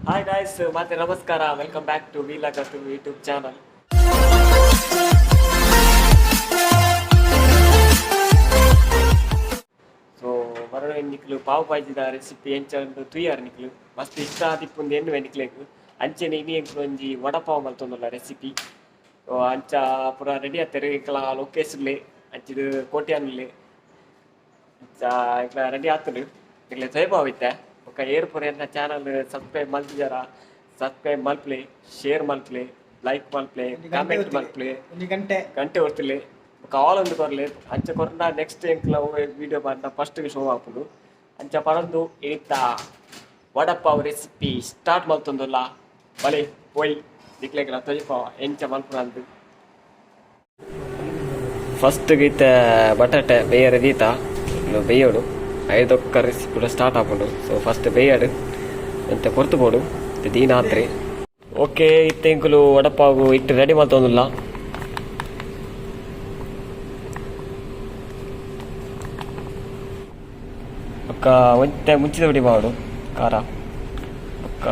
Hi guys, ಮತ್ತೆ ನಮಸ್ಕಾರ. Welcome back to vlog YouTube channel. So ಮರಣ ನಿಕ್ಲು ಪಾವ್ ಭಾಜಿದ ರೆಸಿಪಿ ಎಂಚ ತುಯ್ಯಾರ ನಿಕ್ಲು ಮಸ್ತ್ ಇಷ್ಟ ಆದಿಪ್ಪುಂದು ಎನ್ನುವೆ ನಿಕ್ಲೆಗ್. ಅಂಚೆನೆ ಇನಿ ಎಂಕ್ಲು ಒಂಜಿ ವಡಪಾವ್ ಮಲ್ತೊಂದುಲ್ಲ ರೆಸಿಪಿ. ಅಂಚ ಪೂರ ರೆಡಿ ಆತೆರ್. ಎಂಕ್ಲ ಲೊಕೇಶನ್ಲೆ ಅಂಚಿದ್ ಕೋಟ್ಯಾನ್ಲೆ. ಅಂಚ ಎಂಕ್ಲ ರೆಡಿ ಆತುಂಡು, ನಿಕ್ಲೆ ತೊಯ್ಪಾವ್ ಇತ್ತೆ. ಬೊಕ್ಕ ಏರ್ ಪೂರ ಎನ್ನ ಚಾನಲ್ ಸಬ್ಸ್ಕ್ರೈಬ್ ಮಲ್ತಿಜಾರ, ಸಬ್ಸ್ಕ್ರೈಬ್ ಮಲ್ಪಲೆ, ಶೇರ್ ಮಲ್ಪಲೆ, ಲೈಕ್ ಮಲ್ಪಲೆ, ಕಾಮೆಂಟ್ ಮಲ್ಪಲೆ. ಒಂಜಿ ಗಂಟೆ. ಗಂಟೆ ಒತ್ತುಲೆ, ಬೊಕ್ಕ ಆಲ್ ಒಂದು ಕೊರ್ಲೆ. ಅಂಚ ಕೊರ್ನ ನೆಕ್ಸ್ಟ್ ಎಂಕ್ಲ ವಿಡಿಯೋ ಪಾಡ್ನ ಫಸ್ಟ್ ಶೋ ಆಪುಂಡು. ಅಂಚ ಪರೊಂದು ಇನಿತ್ತ ವಡಪಾವ್ ರೆಸಿಪಿ ಸ್ಟಾರ್ಟ್ ಮಲ್ತೊಂದುಲ್ಲ. ಬಲೆ ಪೋಯ್ ನಿಕ್ಲೆಗ್ಲ ತೊಯ್ಪಾವ ಎಂಚ ಮಲ್ಪುನಂದು. ಫಸ್ಟ್ ಇತ್ತೆ ಬಟಾಟೆ ಬೇಯರ ದೀತ. ಬೇಯೋಡು ಐದೊಕ್ಕ ರೆಸಿಪಿ ಕೂಡ ಸ್ಟಾರ್ಟ್ ಆಪುಂಡು. ಸೊ ಫಸ್ಟ್ ಬೇಯಡು ಎಂತ ಪೊರ್ತು ಬೋಡು ದೀನಾತ್ರಿ. ಓಕೆ, ಇತ್ತೆ ಎಂಕುಲು ವಡಪಾವು ಇಟ್ಟು ರೆಡಿ ಮಲ್ತೊಂದುಲ್ಲ. ಬೊಕ್ಕ ಒಂತೆ ಮುಂಚಿದ ಬಿಡಿ ಮಾಡು ಖಾರ. ಬೊಕ್ಕ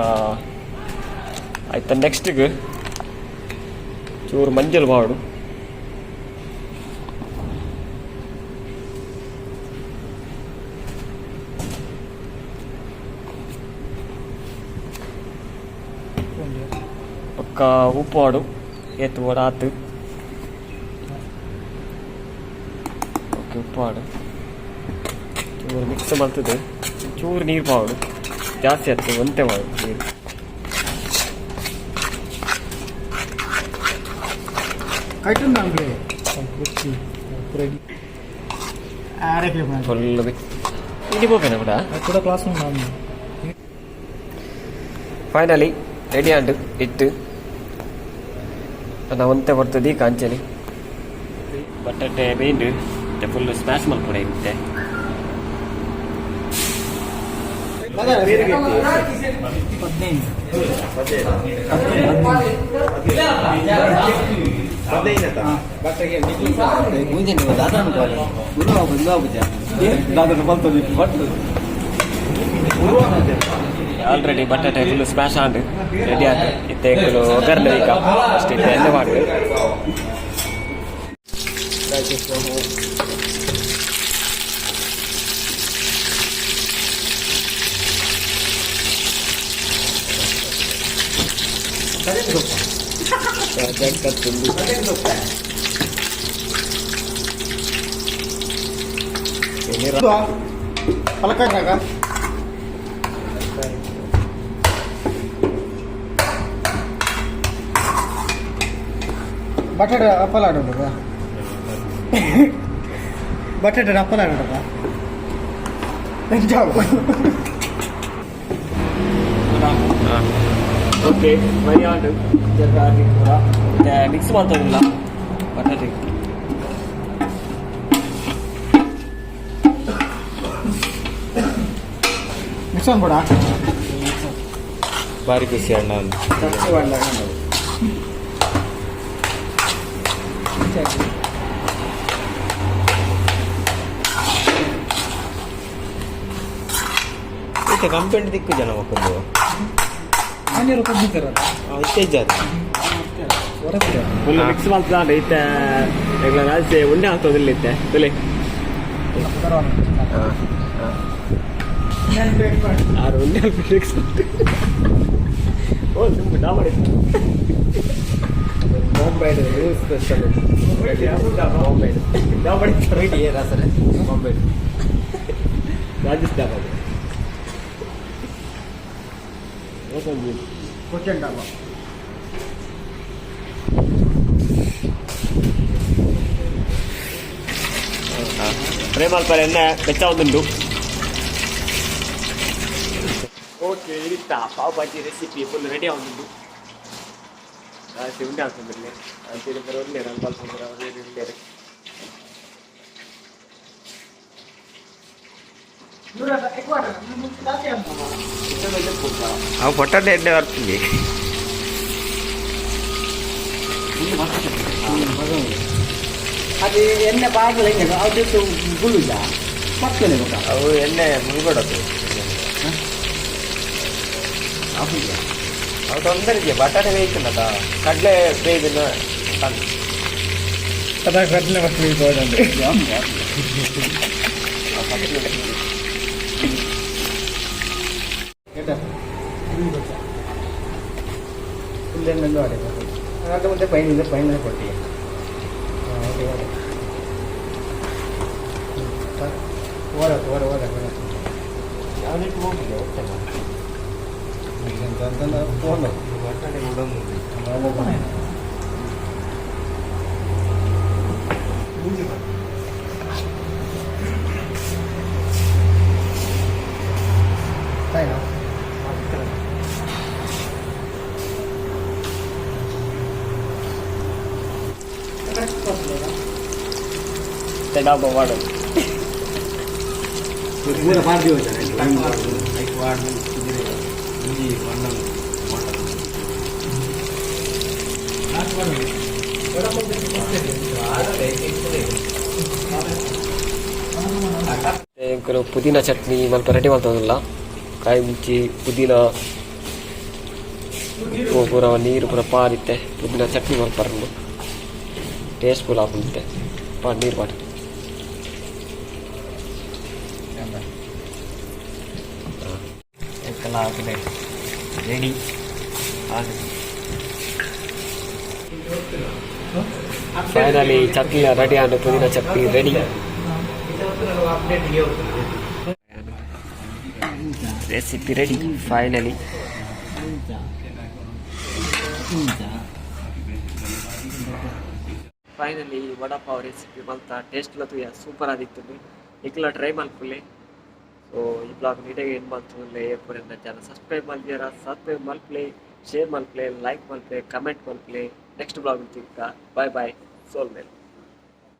ಆಯ್ತ, ನೆಕ್ಸ್ಟ್ಗೆ ಚೂರು ಮಂಜಲ್ ಮಾಡು. ಬೊಕ್ಕ ಉಪ್ಪು ಮಾಡು, ಏತ್ ಬೋಡ ಆತು. ಓಕೆ, ಉಪ್ಪು ಮಾಡು. ಚೂರು ಮಿಕ್ಸ್ ಮಲ್ತದೆ. ಚೂರು ನೀರು ಪಾವಡು, ಜಾಸ್ತಿ ಆಯ್ತು, ಒಂತೆ ಮಾಡು ನೀರು. ಕೈಟುಂಡು ಫುಲ್ ಮಿಕ್ಸ್. ಇಡೀ ಪೋಪೇನ ಕೂಡ. ಕೂಡ ಕ್ಲಾಸ್. ಫೈನಲಿ ರೆಡಿ ಆಂಡ್ ಇಟ್ಟು ಅದ ಒಂತೆ ಬರ್ತದೆ. ಕಾಂಚನಿ ಬಟಾಟೆ ಬೇಂಡು ಫುಲ್ ಸ್ಮ್ಯಾಶ್ ಮಲ್ಪೊಡೆ ಇತ್ತೆ. 15. ಆಲ್ರೆಡಿ ಬಟಾಟೆ ಫುಲ್ ಸ್ಮ್ಯಾಶ್ ಆಂಡ್ ರೆಡಿ ಆಂಡ್. ಇತ್ತೆ ಎಂಕುಲು ಒಗ್ಗರಣೆ ಈಗ ಅಷ್ಟು ಇತ್ತೆ ಎಣ್ಣೆ ಮಾಡಿ. ಪಲಕಾಗ. ಬಟಾಟೆ ಅಪ್ಪಲ ಆಡೋದು, ಬಟಾಟೆ ಅಪ್ಪಲ ಆಡೋದಪ್ಪ. ಓಕೆ, ಮರಿಯಾಡು ಪೂರ ಮಿಕ್ಸ್ ಮಾಡ್ತದಿಲ್ಲ ಬಟಾಟೆ. ಮಿಕ್ಸ್ ಅನ್ಬೇಡ. ಭಾರಿ ಖುಷಿ ಅಣ್ಣ. ಇತ್ತೆ ಕಂಪೆನಿ ದಿಕ್ಕು ಜನ ಮಕ್ಕಳು. ನೀರು ಕೊಬ್ಬಿದ್ದಾರಲ್ಲ. ಇತ್ತೆ ಜಾತಿ. ಫುಲ್ ಮಿಕ್ಸ್ ಮಾಡ್ತದ ಇತ್ತೆ. ಎಂಗ್ಲ ರಾಜೆ ಉಂಡೆ ಆಗ್ತದಿಲ್ಲ ಇತ್ತೆ ತುಲೆ. ಆರು ಉಂಡೆ ಮಿಕ್ಸ್. ಓ ತುಂಬ ಡಾಬಡಿ. ಬಾಂಬೆ ಸ್ಪೆಷಲ್. ಬಾಂಬೆ. ಡಾಬಡಿ. ಬಾಂಬೆ. ರಾಜೇಶ್ ಡಾಬಾ. ಕೊಟ್ಟೆಂಡವ. ಪ್ರೇಮಲ್ಪರ ಎಣ್ಣೆ ಬೆಚ್ಚ ಒಂದುಂಡು. ಓಕೆ, ಇರಿತ್ತ pav bhaji recipe full ready ಆಗುಂಡು. ಉಂಡೆ ಹಾಕೊಂಡಿರ್ಲಿ ಅಂತೇಳಿ ಬರೋ ಉಳ್ಳೇರು ಅಲ್ಪ ಅಲ್ಪ ಉಳ್ಳೇರು. ಅವು ಪೊಟ್ಟಾಟೆ ಎಣ್ಣೆ ಬರ್ತೀನಿ. ಅದು ಎಣ್ಣೆ ಬಾಗಿಲ ಹಿಂಗೆ ಅದು ಗುಳ್ಳುಜ ಪಕ್ಕನೆ. ಅವು ಎಣ್ಣೆ ಮುಳುಗಡದು. ಅವು ತೊಂದರೆ ಇದೆಯಾ ಬಟಾಟೆ ಬೇಯ್ತಲ್ಲ ಕಡಲೆ ಬೇಯ್ದಿನ ತಂದು ಅದ ಕಡಲೆ ಫಸ್ಟ್ ಬೇಯ್ತು. ಮುಂದೆ ಪೈನ್ ಇದೆ, ಪೈನ್ ಕೊಟ್ಟಿ. Okay okay. ಓರ ಓರ ಓರ ಓರ. ಯಾವುದಕ್ಕೆ ಹೋಗಿಲ್ಲ ಒಟ್ಟೆ. ಫೋನ್. ಬಟಾಟೆ ಉಡಂದು. ಡಾಬಾ ಮಾಡೋದು. ಪೂರ ಪಾರ್ಟಿ. ಇಂಜಿ ಮಣ್ಣು. ಎಂಕುಲು ಪುದೀನ ಚಟ್ನಿ ಮಲ್ಪ ರೆಡಿ ಮಲ್ತೊಂದುಲ್ಲ. ಕಾಯಿ ಮುಂಚಿ, ಪುದೀನ, ಉಪ್ಪು ಪೂರ, ನೀರು ಪೂರ ಪಾರಿತ್ತೆ. ಪುದೀನ ಚಟ್ನಿ ಮಲ್ಪರಂಡು ಟೇಸ್ಟ್ ಫುಲ್ ಆಪುಂಡಿತ್ತೆ. ಪಾ ನೀರು ಪಾಡಿ. ಎಂಕಲ್ಲ ಆಗಿದೆ ರೆಡಿ ಆಗಿದೆ. ಫೈನಲಿ ಚಟ್ನಿ ರೆಡಿ ಆಂಡ್. ಪುದೀನ chutney ready. Recipe ready finally. Finally vada pav recipe ಮಲ್ತ. ಟೇಸ್ಟ್ ತೂಯ, ಸೂಪರ್ ಆದಿತ್ತು. ನಿಕ್ಲ ಟ್ರೈ ಮಲ್ಪುಲೆ. ಸೊ ಈ ಬ್ಲಾಗ್ ನೀಟಾಗಿ ಏನು ಮಲ್ತುಲೆ ಪೂರೆನ್ನ ಚಾನಲ್ ಸಬ್ಸ್ಕ್ರೈಬ್ ಮಲ್ದಿಯರ ಸಬ್ಸ್ಕ್ರೈಬ್ ಮಲ್ಪಲೆ, ಶೇರ್ ಮಲ್ಪಲೆ, ಲೈಕ್ ಮಲ್ಪಲೆ, ಕಮೆಂಟ್ ಮಲ್ಪಲೆ. ನೆಕ್ಸ್ಟ್ ಬ್ಲಾಗ್ ತಿಕ್ಕ. Bye bye. ಸೋಲ್ ಮೇಲೆ.